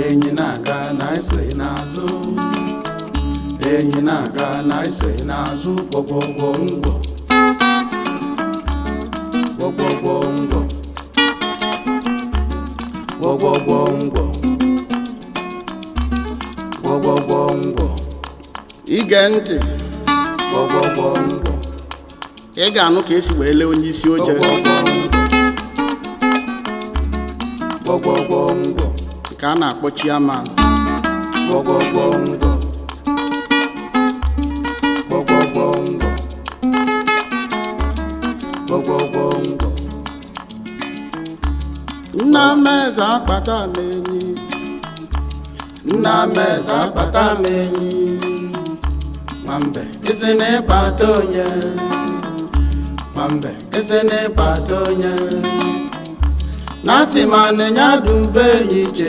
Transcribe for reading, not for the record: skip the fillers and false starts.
Enyi na-aga na esoghị n'azụ. Enyi na-aga na esoghị n'azụ. Gwọgwọgwọ ngwọ, gwọgwọgwọ ngwọ, gwọgwọgwọ ngwọ, gwọgwọgwọ ngwọ. Ige ntị. Gwọgwọgwọ ngwọ. Ị ga-anụ ka esi wee lee onye isi oche. Gwọgwọgwọ ngwọ. Nke a na-akpọ chairman. Gwọgwọgwọ ngwọ. Gwọgwọgwọ ngwọ. Gwọgwọgwọ ngwọ. Nna m eze akpata m enyi. Nna m eze akpata m enyi. Nwambe isi na ịkpata onye. Nwambe isi na ịkpata onye. Na asị ma na ya dube enyi.